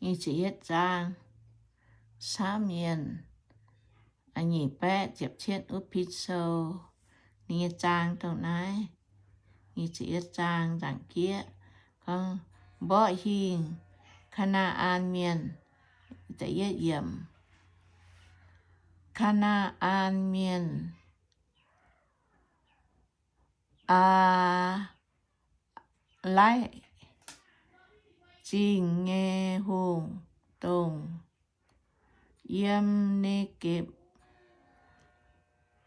Nyic ziepc yietv zaang, Saamv Mienh, nyic baeqv ziepc cietv wuov pin sou, ninh nyei zaang dongh naaiv. Nyic ziepc yietv zaang nzaangc jieqv gorngv, mborqv hingh Kaa^naa^an Mienh. Kaa^naa^an Mienh, Aa^laiv Zingh nyei hungh, dongh yiem Negepc,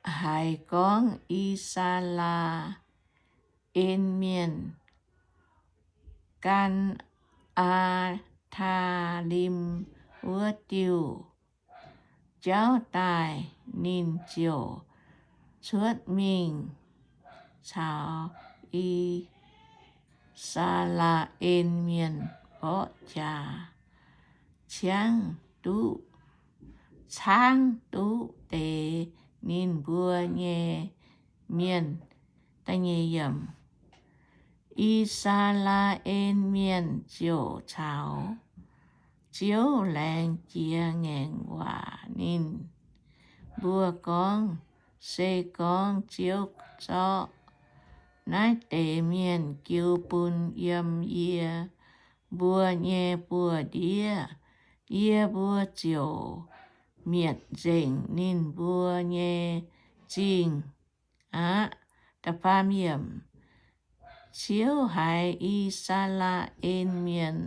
haiz gorngv I^saa^laa^en Mienh gan Aa^taa^lim wuov diuh jauv daaih, ninh ziouc cuotv mingh caux I^saa^laa^en Mienh mborqv jaax, ciangv duqv, caangv duqv deix ninh mbuo nyei mienh. I^saa^laa^en Mienh ziouc caux Ziouv laengz jiex ngaengc waac. Ninh mbuo gorngv, Se gorngv Ziouv zorqv naaiv deix mienh jiu bun yiem yie mbuo nyei buoz-ndiev, yie mbuo ziouc mietc nzengc ninh mbuo nyei zingh aqv. Ziouv haiz I^saa^laa^en Mienh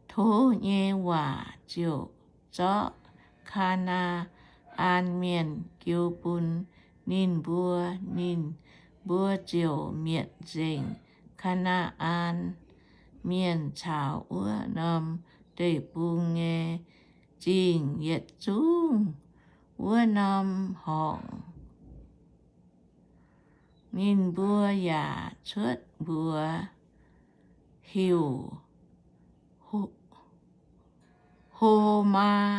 tov nyei waac ziouc zorqv Kaa^naa^an Mienh jiu bun ninh mbuo. Ninh mbuo ziouc mietc nzengc Kaa^naa^an Mienh caux wuov norm deic-bung nyei zingh yietc zungv wuov norm horngc. Ninh mbuo yaac cuotv mbuox heuc Ho, Homaa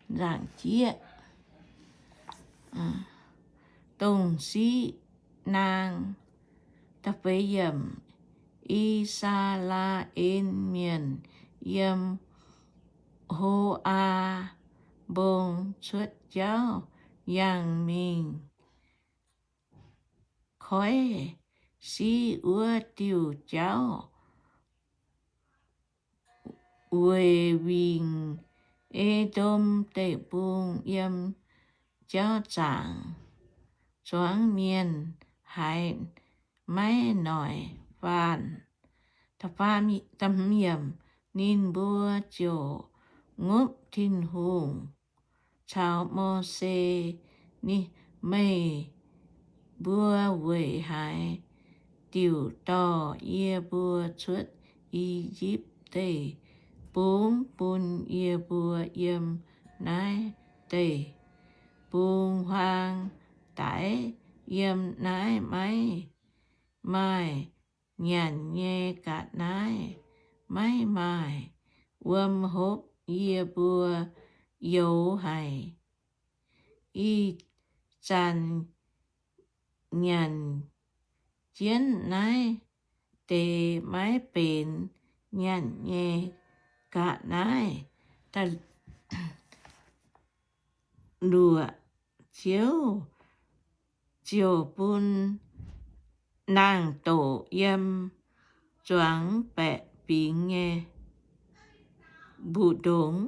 nzaangc jieqv, dongh siqv naang. I^saa^laa^en Mienh yiem Ho^aa Mbong cuotv jauv yangh mingh koiv siqv wuov diuh jauv, weic wingc E^ndom Deic-Bung yiem jauv zaangc, zuangx mienh haiz maiv noic faanh. Ninh mbuo ziouc ngopv Tin-Hungh caux Mose, Meih mbuo weic haaix diuc dorh yie mbuo cuotv I^yipv Deic-Bung bun yie mbuo yiem naaiv deic-bung huaang daix? Yiem naaiv maiv maaih nyanc nyei ga'naaiv, maiv maaih wuom hopv, yie mbuo youx haic. Ih zanc nyanc jienv naaiv deix maiv benx nyanc nyei ga'naaiv. Luoqc, Ziouv ziouc bun naang-doqc yiem zuangx baeqc fingx nyei mbu'ndongx.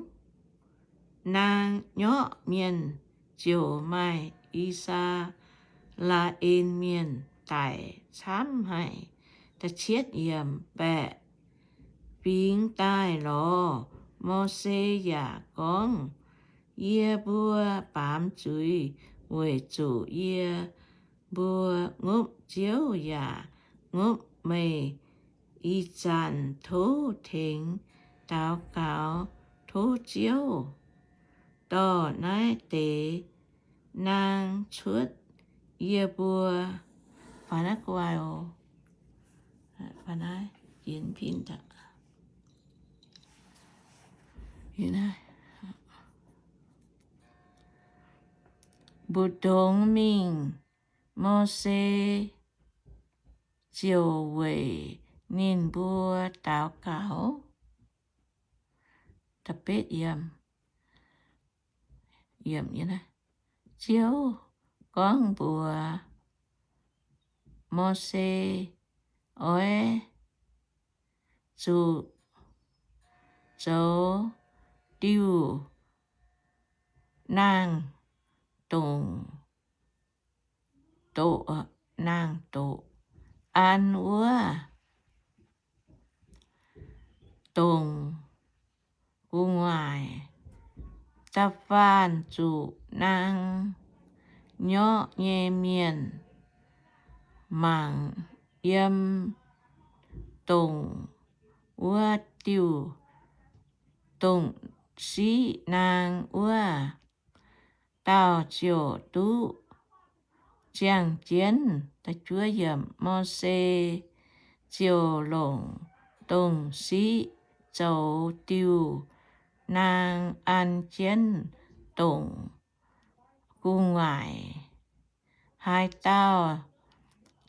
Naang nyorqv mienh ziouc maaih I^saa^laa^en Mienh daic camv haic. Baeqc fingx daaih lorz Mose yaac gorngv, Yie mbuo baamz zuiz weic zuqc yie mbuo ngopv Ziouv yaac ngopv meih. Ih zanc tov tengx daux gaux tov Ziouv dorh naaiv deix naang cuotv yie mbuo. Mbu'ndongx mingh, Mose ziouc weic ninh mbuo daux gaux. Ziouv gorngv mbuox Mose, Oix zuqc zoux diuh naang dongc, doqc, naang doqc an wuov dongc gu'nguaaic. Da'faanh zuqc naang nyorqv nyei mienh mangc yiem dongc wuov diuh, dongc siqv naang wuov dauh ziouc duqv ziangh jienv. Mose ziouc longc dongc siqv zoux diuh naang an jienv dongc gu'nguaaic. Haaix dauh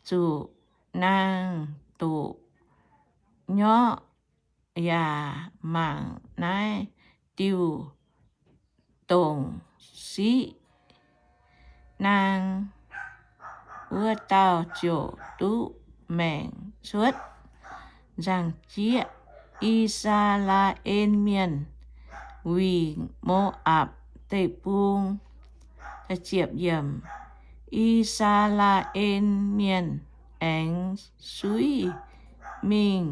zuqc naang doqc nyorqv yaac mangc naaiv diuh dongc siqv naang, wuov dauh ziouc duqv maengc cuotv nzangc-jieqv. I^saa^laa^en Mienh Wingc Mo^apc Deic-Bung. I^saa^laa^en Mienh aengx suiv mingh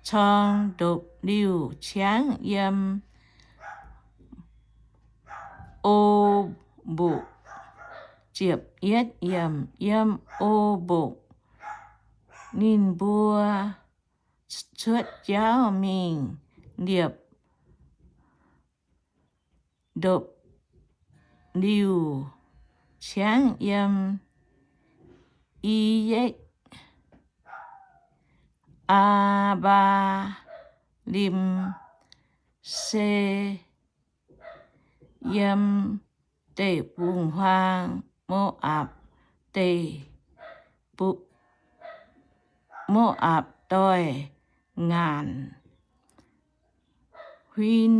corng ndopv-liuh ciangv yiem O^mbukc. Yiem O^mbukc ninh mbuo cuotv jauv mingh liepc ndopv-liuh ciangv yiem I^yekv, Aa^mbaa^lim, Se yiem deic-bung-huaang, Mo^apc deic, Mo^apc Doix-Ngaanc. Huin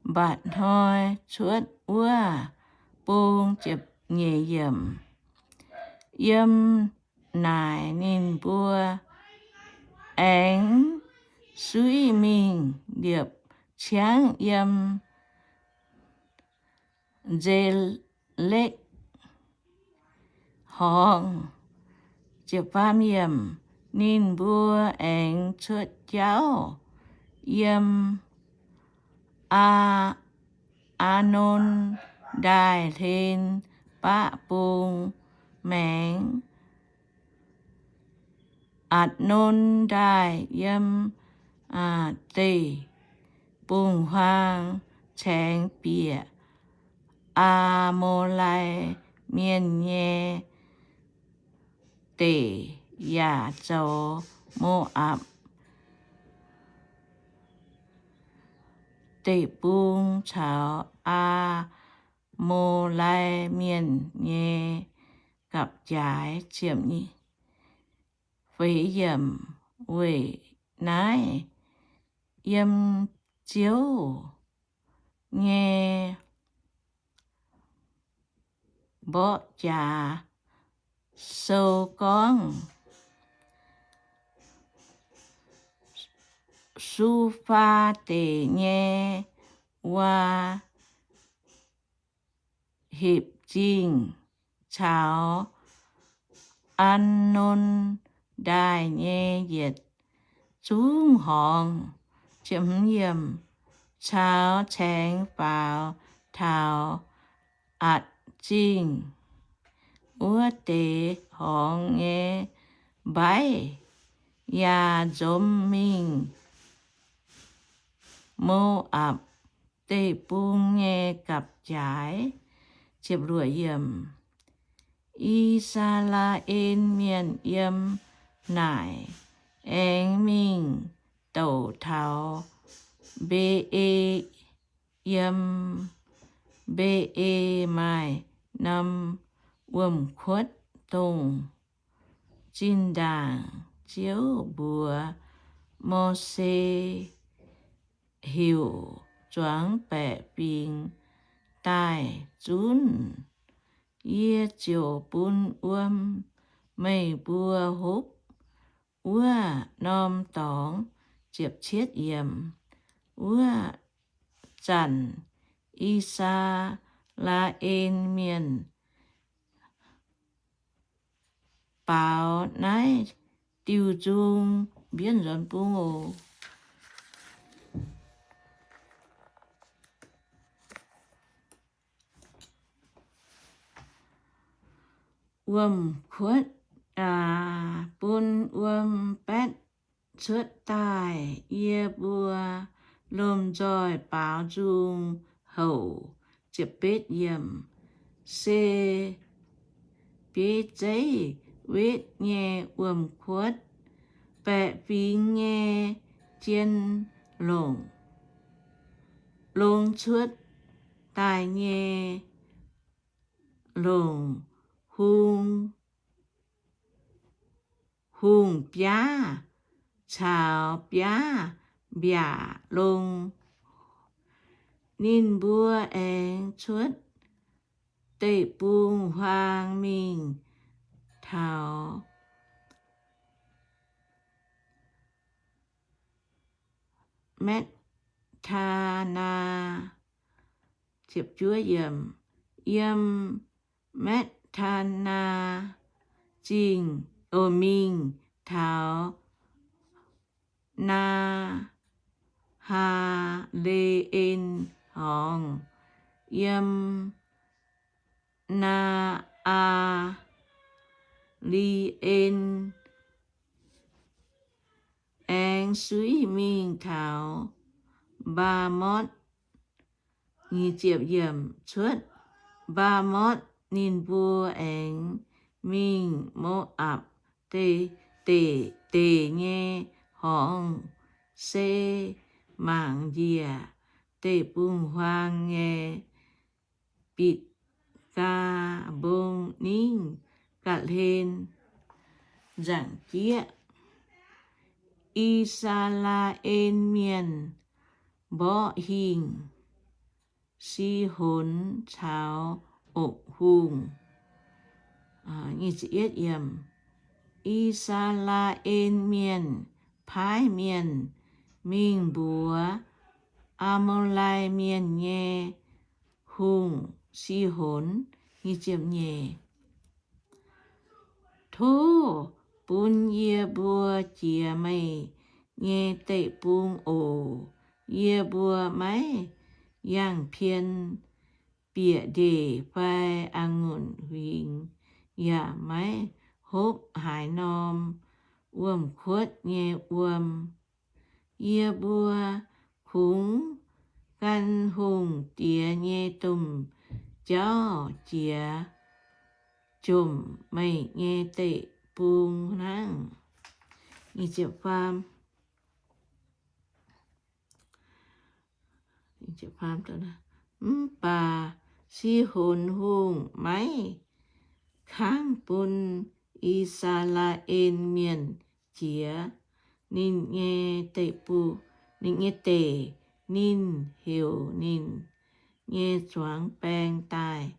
mba'hnoi cuotv wuov bung. Yiem naaic ninh mbuo aengx suiv mingh liepc ciangv yiem Nze^lekv Horngz. Ninh mbuo aengx cuotv jauv yiem Aa, Aa^non Ndaaih hlen baqv bung maengx, Atc^non Ndaaih, yiem deic-bung-huaang caengx bieqc Aa^mo^lai Mienh nyei deic, yaac zoux Mo^apc Deic-Bung caux Aa^mo^lai Mienh nyei gapv-jaaix. Weic naaiv yiem Ziouv nyei mborqv jaax sou gorngv, Su^faa Deic nyei Waa Hepc Zingh caux Aa^non Ndaaih nyei yietc zungv horngz, caux caengx faaux taux Atc Zingh wuov deix horngz nyei mbaiv, yaac nzomz mingh Mo^apc Deic-Bung nyei gapv-jaaix. I^saa^laa^en Mienh yiem naaic aengx mingh douc taux Mbe^e. Yiem Mbe^e maaih norm wuom-kuotv, dongh zinh ndaangc Ziouv mbuox Mose, heuc zuangx baeqc fingx daaih zunv. Yie ziouc bun wuom meih mbuo hopv wuov norm dorngx. Ziepc cietv yiemc. Wuov zanc I^saa^laa^en Mienh baaux naaiv diuh nzung. Mbienv nzuonx bung oc. Wuom-kuotv, aa, bun wuom baetv cuotv daaih, yie mbuo lomh nzoih baaux nzung houc. Ziepc betv yiemc. Se bieiv zeiv wetv nyei wuom-kuotv, baeqc fingx nyei jien longc, longx cuotv daaih nyei longc hung, hungh biaav caux biaav mbiaac long. Ninh mbuo aengx cuotv deic-bung-huaang mingh taux Metv^taa^naa. Yiem Metv^taa^naa Zingh, o, mingh taux Naa^haa^le^en Horngz, yiem Naa^aa^li^en, aengx suiv mingh taux Mbaa^motv. Cuotv Mbaa^motv, ninh mbuo aengx mingh Mo^apc deic-, deic nyei horngz, se mangc njiec deic-bung-huaang nyei Bitc^gaa Mbong ningv ga'hlen nzaangc jieqv. I^saa^laa^en Mienh mborqv hingh Sihonx caux oc hungh. I^saa^laa^en Mienh paaiv mienh mingh mbuox Aa^mo^lai Mienh nyei hungh, Sihonx, Tov bun yie mbuo jiex meih nyei deic-bung oc. Yie mbuo maiv yangh pien bieqc ndeic fai a'ngunc huingx, yaac maiv hopv haaix norm wuom-kuotv nyei wuom. Yie mbuo kungx gan hungh diex nyei domh jauv jiex jomc meih nyei deic-bung hnangv. Mv baac Sihonx Hungh maiv kangv bun I^saa^laa^en jiex ninh nyei deic-bung, ninh nyei deic. Ninh heuc ninh nyei zuangx baeng daaih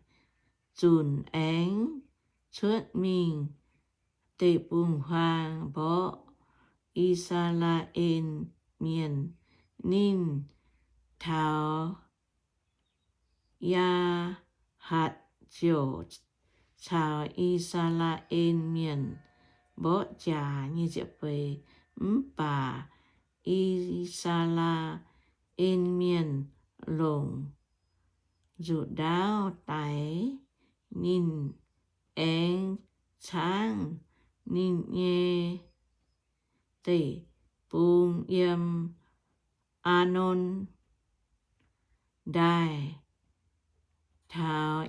zunc aengx cuotv mingh deic-bung-huaang mborqv I^saa^laa^en Mienh. Ninh taux Yaahatc ziouc caux I^saa^laa^en Mienh mborqv jaax. Mv baac I^saa^laa^en Mienh longc nzuqc ndaauv daix ninh, aengx caangv ninh nyei deic-bung yiem Aa^non Ndaaih taux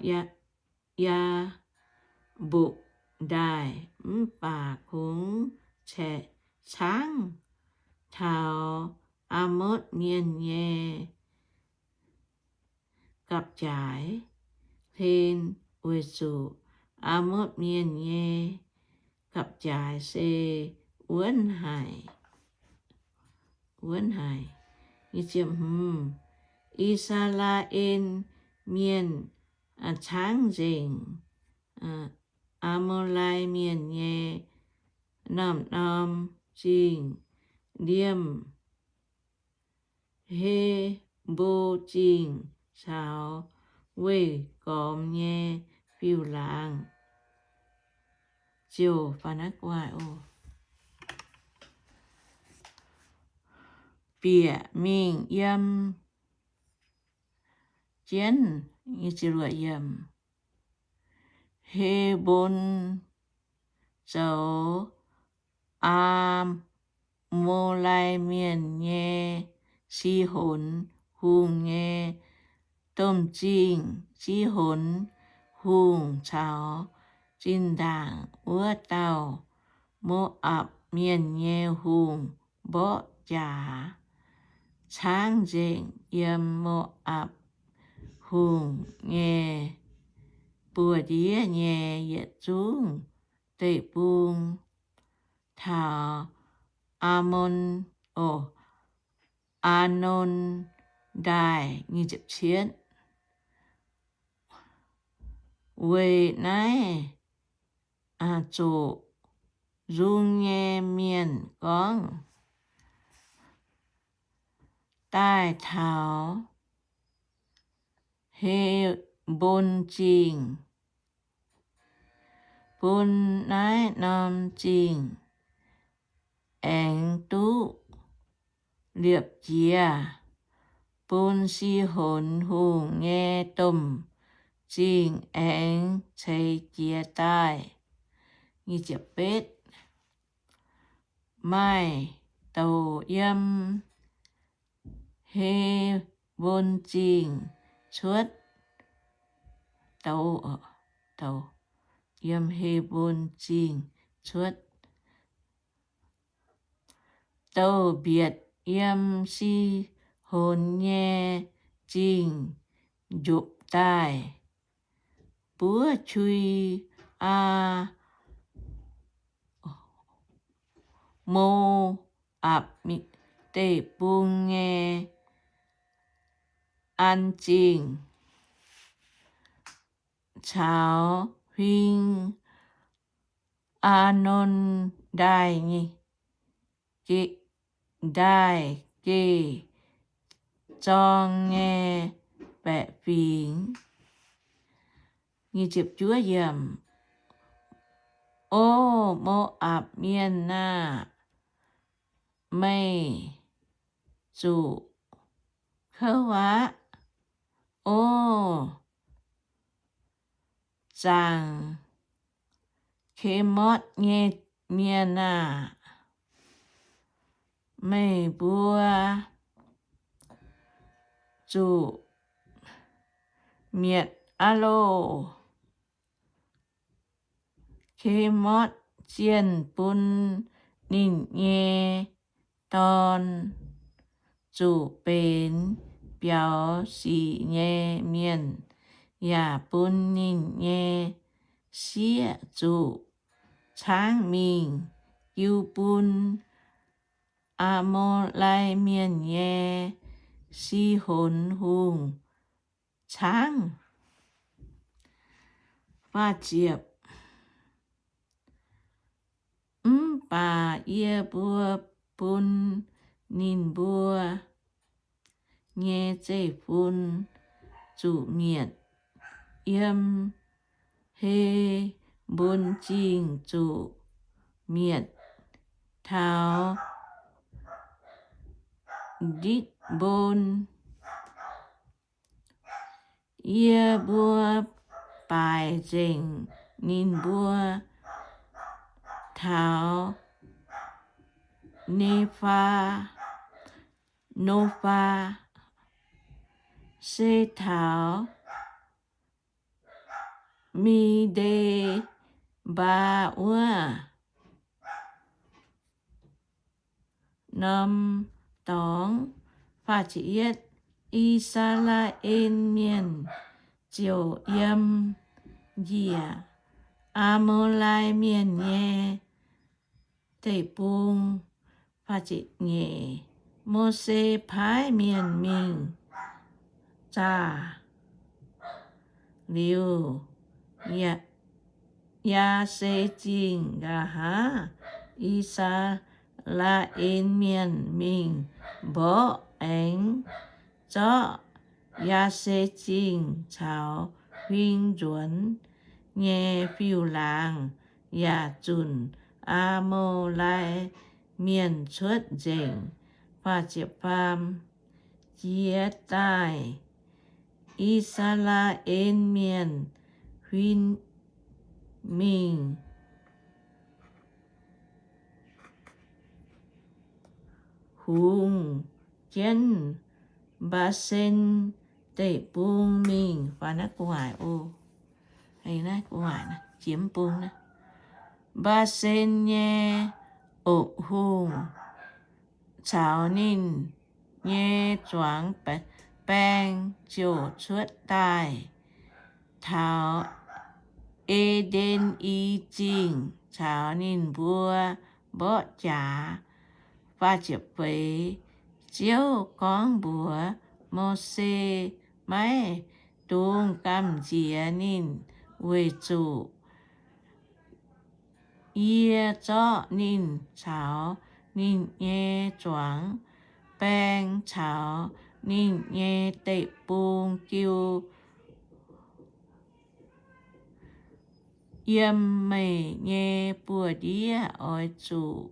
Yaabokc Ndaaih. Mv baac kungx caangv taux Aamotv Mienh nyei gapv-jaaix hlen, weic zuqc Aamotv Mienh nyei gapv-jaaix se wuonv haic, wuonv haic. I^saa^laa^en Mienh caangv nzengc Aa^mo^lai Mienh nyei norm-norm zingh, liemh He^mbo Zingh caux weih gormx nyei fiuv-laangz ziouc bieqc mingh yiem jienv He^mbon zoux Aa^mo^lai Mienh nyei Si^honx Hungh nyei domh zingh. Si^honx Hungh caux zinh ndaangc wuov dauh Mo^apc Mienh nyei hungh mborqv jaax caangv nzengc yiem Mo^apc Hungh nyei buoz-ndiev nyei yietc zungv deic-bung taux Aa^mon, Aa^non Ndaaih. Weic naaiv zoqc nzung nyei mienh gorngv, Daaih taux He^mbon Zingh, bun naaiv norm zingh aengx duqv liepc jiez, bun Si^honx Hungh nyei domh zingh aengx ceix jiez daaih. Maaih douc yiem He^mbon Zingh cuotv, douc, douc yiem He^mbon Zingh cuotv, douc mbietc yiem Si^honx nyei zingh njopv daaih, buov qui Aa^mo^apc Deic-Bung nyei An Zingh caux huing Aa^non Ndaaih, Ndaaih Geh Zorng nyei baeqc fingx. O Mo^apc Mienh aah! Meih zuqc kouv aqv. O zaangc Kemotv nyei mienh aah! Meih mbuo zuqc mietc aqv loh! Kemotv zienh bun ninh nyei dorn zuqc benx biaux sic nyei mienh, yaac bun ninh nyei sieqv zuqc caangv mingh jiu bun Aa^mo^lai Mienh nyei Si^honx Hungh caangv. Mv baac yie mbuo bun ninh mbuo nyei zeiv-fun zuqc mietc, yiem He^mbon Zingh zuqc mietc taux Nditv^mbon. Yie mbuo baaic nzengc ninh mbuo taux Nefaa, Nofaa, se taux Mi^nde^mbaa wuov norm dorngx. I^saa^laa^en Mienh ziouc yiem njiec Aa^mo^lai Mienh nyei deic-bung. Nyeic, Mose paaiv mienh mingh zaah liuz, Yaa^se Zingh nqa'haav, I^saa^laa^en Mienh mingh mborqv aengx zorqv Yaa^se Zingh caux huing nzuonx nyei fiuv-laangz yaac zunc Aa^mo^lai Mienh cuotv nzengc. Jiex daaih, I^saa^laa^en Mienh huin mingh hungx jienv Mbaa^sen Deic-Bung mingh. Mbaa^sen nyei oc hungh caux ninh nyei zuangx baeng ziouc cuotv daaih taux E^nden I Zingh caux ninh mbuo mborqv jaax. Ziouv gorngv mbuox Mose, Maiv dungx gamh nziex ninh, weic zuqc yie zorqv ninh caux ninh nyei zuangx baeng caux ninh nyei deic-bung jiu yiem meih nyei buoz-ndiev. Oix zuqc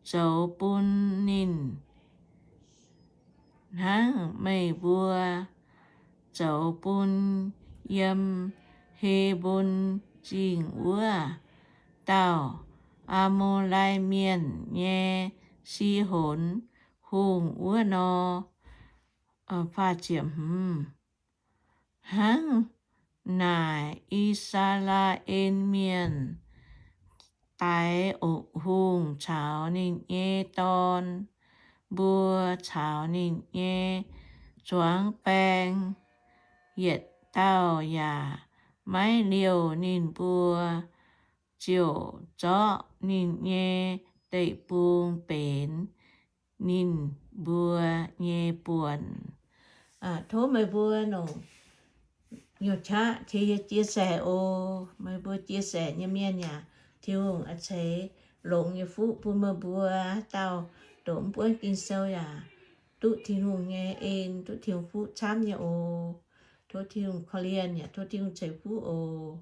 zoux bun ninh hnangv meih mbuo zoux bun yiem He^mbo^n Zingh wuov dauh Aa^mo^lai Mienh nyei Si^honx Hungh wuov nor. Hnangv naaic, I^saa^laa^en Mienh daix ong-hungh caux ninh nyei dorn mbuo caux ninh nyei zuangx baeng yietc dauh yaac maiv liouh ninh mbuo, ziouc zorqv ninh nyei deic-bung benx ninh mbuo nyei buonc. Tov meih mbuo longc nyungc qaqv tengx yie chia sẻ oc. Meih mbuo chia sẻ nyei mienh yaac Tin-Hungh a'ceix longx nyei fuqv bun meih mbuo. Haaix dauh doqc mv buonv Ging-Sou yaac duqv Tin-Hungh nyei en, duqv Tin-Hungh fuqv camv nyei oc. Tov Tin-Hungh korv-lienh yaac tov Tin-Hungh ceix fuqv oc.